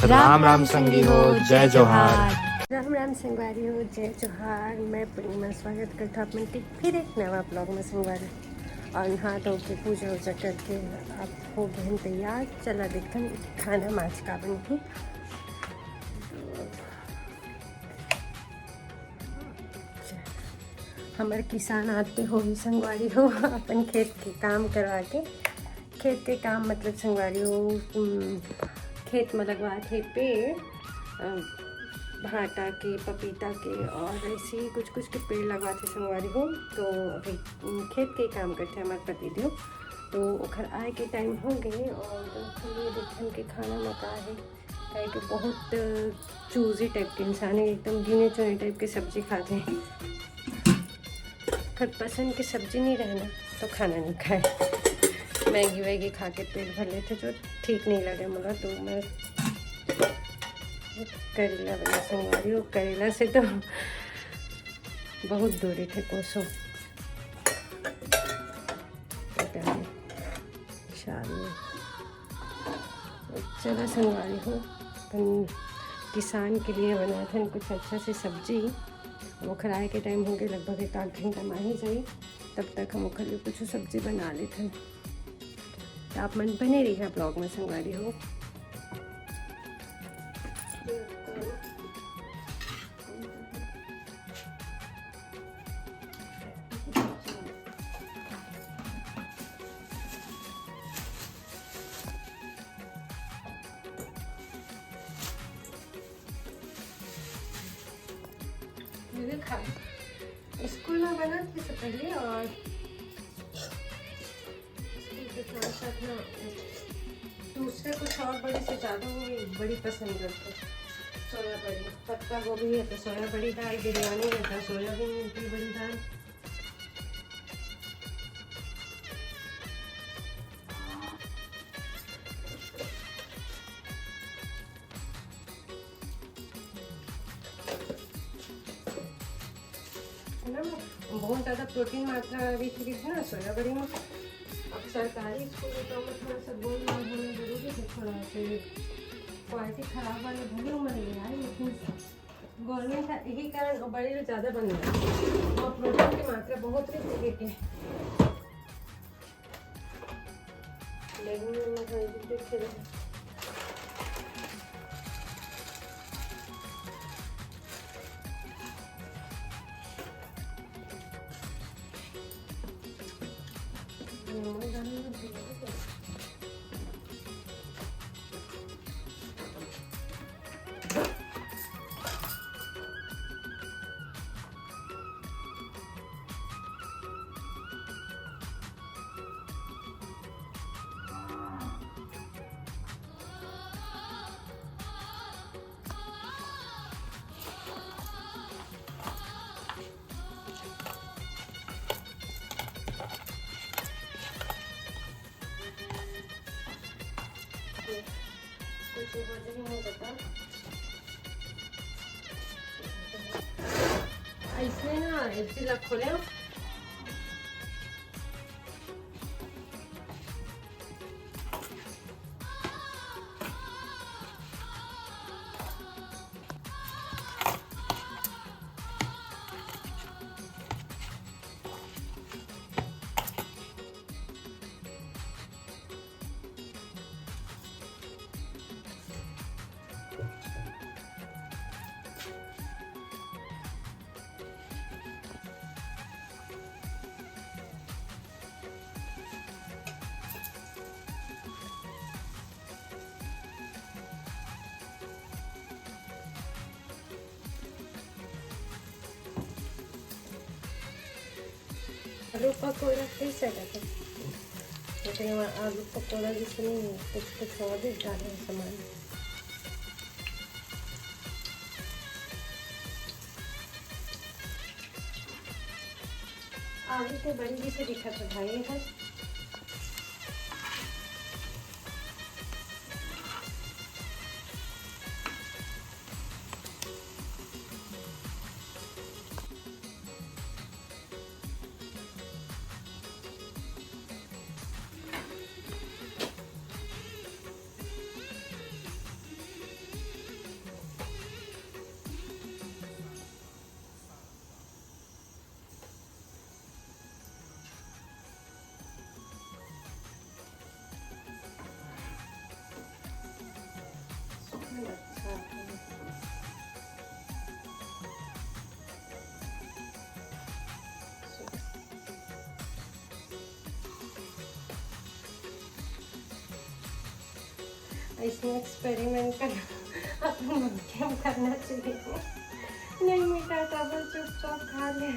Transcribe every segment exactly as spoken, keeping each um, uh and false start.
राम राम संगी हो, जय जोहार। राम राम संगवारी हो, जय जोहार। मैं पूर्णिमा स्वागत करता आप मन के फिर एक नवा ब्लॉग में संगवारी। और नहा धो के पूजा उजा करके आप हो गए हैं तैयार। चला देखते हैं खाना माछ का बनी। हमर किसान आते हो ही संगवारी हो अपन खेत के काम करवा के। खेत के काम मतलब संगवारी हो, उम, खेत में लगवा थे पेड़, अ, भाटा के, पपीता के और ऐसे ही कुछ कुछ के पेड़ लगवा थे संगवारी हो। तो अभी, उम, खेत के काम करते हमारे पतिदेव। तो ओखर आए के टाइम हो गए और तो ओखर लिए देखन के खाना में का है। काहे कि बहुत चूजी टाइप के इंसान है, एकदम गिने चुने टाइप के सब्जी खाते हैं। खर पसंद के सब्जी नहीं रहना तो खाना नहीं खाए। मैगी वैगी खा के पेट भर लेते जो ठीक नहीं लगे मोला। तो मैं करेला बना संगवारी हूँ। करेला से तो बहुत दूरी थे कोसों। पता नहीं। शाम में चला संगवारी हो, अपन किसान के लिए बनाथन कुछ अच्छा से सब्जी। ओखर आए के टाइम हो गए, लगभग एक आध घंटा में आ ही जाई। तब तक हम ओखर लिए कुछ सब्जी बना लेथन। तो आप मन बने रहिए ब्लॉग में संगवारी हो। स्कूल में बना थे पहले और स्कूल के साथ साथ ना दूसरे कुछ और बड़ी से ज़्यादा वो बड़ी पसंद करते। सोया बड़ी, पत्ता गोभी है तो सोया बड़ी दाल, बिरयानी है तो सोयाबीन की बड़ी दाल। है ना, बहुत ज़्यादा प्रोटीन मात्रा भी थी ना सोया बड़ी में। अब सरकारी स्कूल तो में थोड़ा सा गोल माल होना जरूरी है, थोड़ा सा क्वालिटी खराब वाले भले उम्र ले आए, लेकिन गवर्नमेंट का यही कारण बड़ी ज़्यादा बन रहा है और प्रोटीन की मात्रा बहुत ही थी के। ऐसे ना, ऐसे ला खोले। आलू पकौड़ा कैसे लगता? लेकिन हमारा आलू पकौड़ा जैसे नहीं है, कुछ कुछ और भी डाले हैं सामान। आलू तो बड़ी जैसे दिखा था भाई, ये था। इसमें एक्सपेरिमेंट करना अपन मन के करना चाहिए। नहीं मिटा तो अपन चुपचाप खा ले।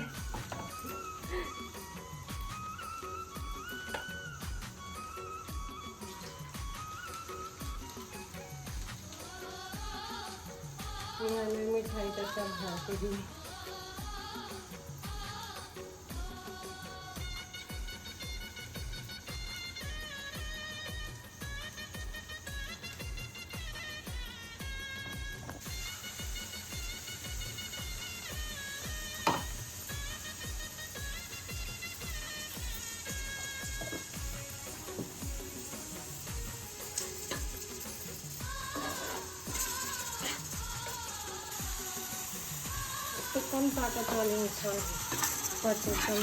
मिठाई का सब हाथ ही। तो कम ताकत वाले इंसान हैं, but एकदम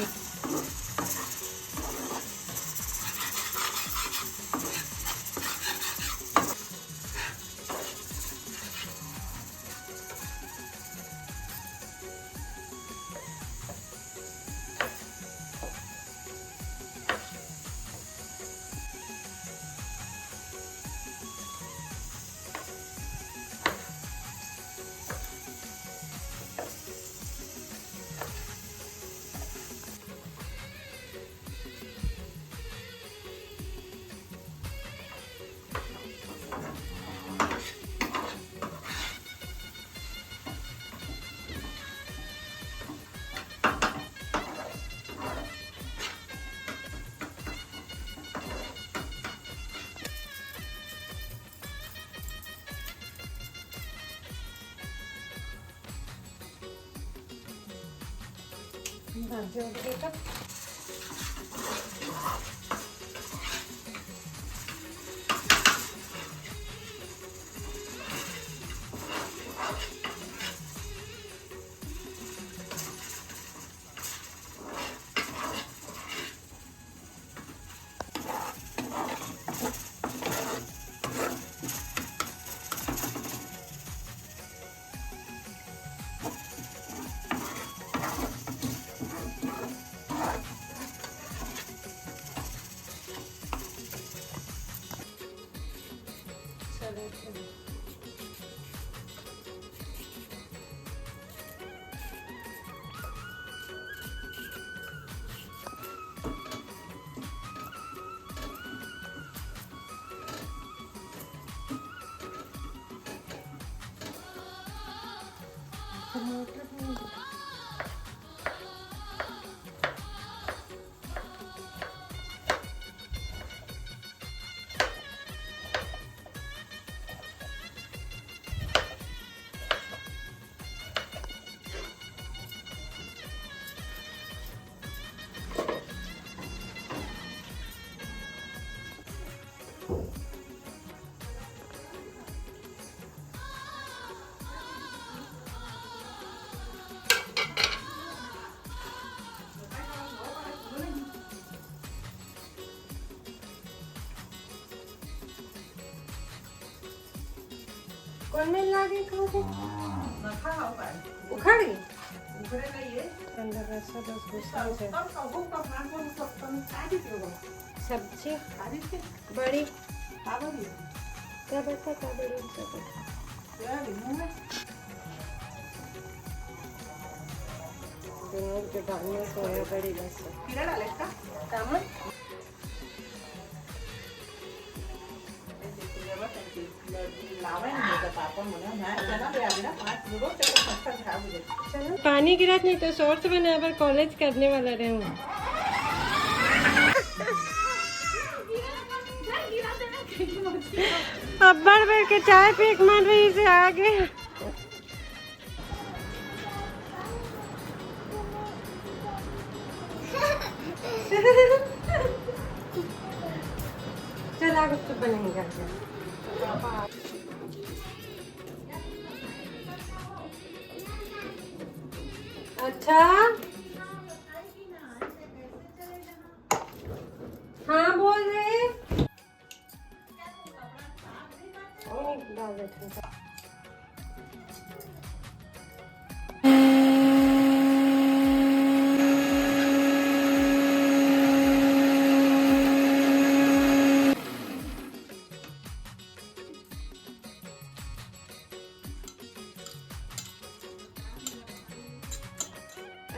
कौन में लागे, कहाँ से? रखा है ऊपर। उखड़ गई? उखड़े नहीं है। अंदर रस्सा बस घुसा है। तब कबो का भाग में सब कम खा दी थी वो। सब्जी? खा दी थी। बड़ी? खा बड़ी? क्या बता, क्या बड़ी? क्या दी मुँह में? दोनों के बाद में सोया बड़ी बस। कीड़ा डाले इसका? कामन? पानी गिरत नहीं तो शॉर्ट्स बने, अब कॉलेज करने वाला रहूं। अब बढ़ बढ़ के चाय पी के मन रही से आगे। चल, आ गुपचुप बनेंगे आज। अच्छा, हाँ, बोल रहे। डाल देते हैं।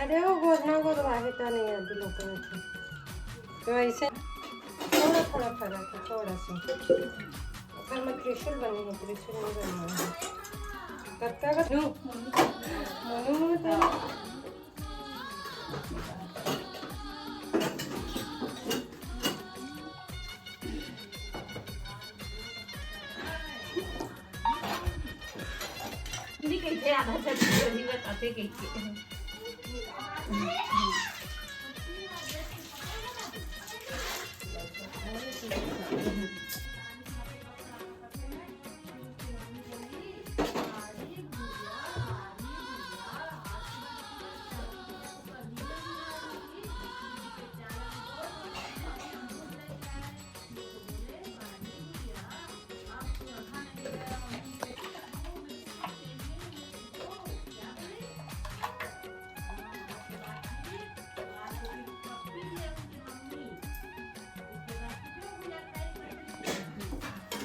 अरे वो गोदना गोदवा है तो नहीं अभी लोग को। तो ऐसे थोड़ा थोड़ा फर्क है, थोड़ा सा। ओकर में त्रिशूल बने हैं, त्रिशूल नहीं बनना है। कब का कर? नो। मनु, मनु, मनु। हिंदी कइसे आधा से हिंदी बताते कइसे?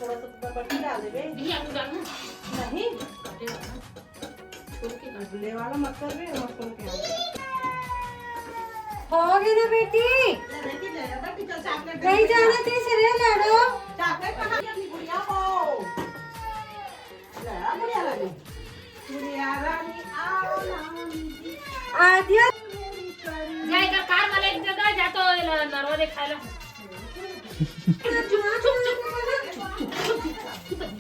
थोड़ा सा बर्फी डाल देबे। नहीं, आलू डालना। नहीं। काटे वाला। छोड़ के काट। ले वाला मत कर बे, मत सुन के। हो गई ना बेटी? ले बेटी, ले, बेटी, चल, chocolate नहीं दे। जाना तेरे से रे लाडो। Chocolate कहाँ है अपनी गुड़िया को? ले, आ गुड़िया ला दे। गुड़िया रानी, आओ ना। आद्या। जा इधर car वाले एक जगह जा तो ल-, नरवा दिखाए ला। चुप, चुप, चुप, चुप, चुप, चुप, चुप, चुप, चुप,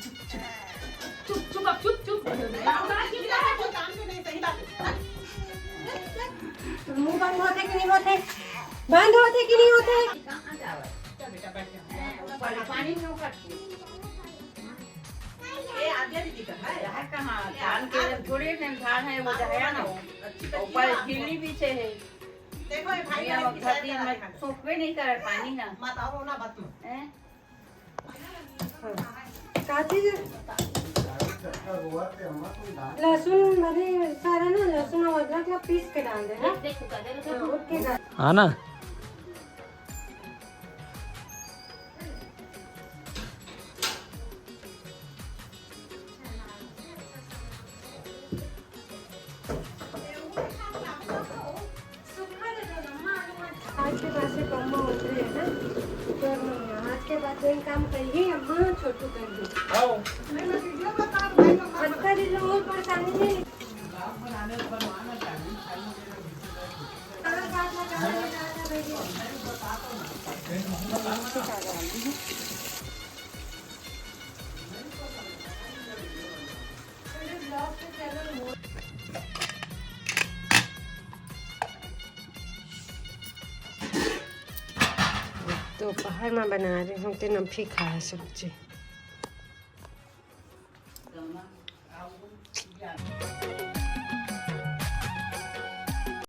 चुप, चुप, अब चुप, चुप। मुंह बंद होथे कि नहीं होथे? बंद होथे कि नहीं होथे? पानी में ऊपर। ये आद्या दीदी का है? है कहाँ? धान के इधर थोड़े दिन धान है, वो जो है ना, अच्छी ऊपर खिल्ली पीछे है। देखो, ये भाई ये बहन की धरती में सूखबे नहीं करे पानी ना। मत आओ ना, मत लो। हैं? हाँ। का चीज? लहसुन, अरे, सारा ना लहसुन और अदरक ला पीस के डाल दे, हाँ? देख, देख, देख, देख। हाँ, OK, डाल। हाँ ना? आज के बाद से अम्मा उतरे है ना, तो अम्मा, आज के बाद जो काम कही अम्मा, छोटू कर दे। आओ। अक्का जी लोग और परेशानी नहीं। दोपहर में बना रही हूँ, तीन अम्फी खाए सब्जी।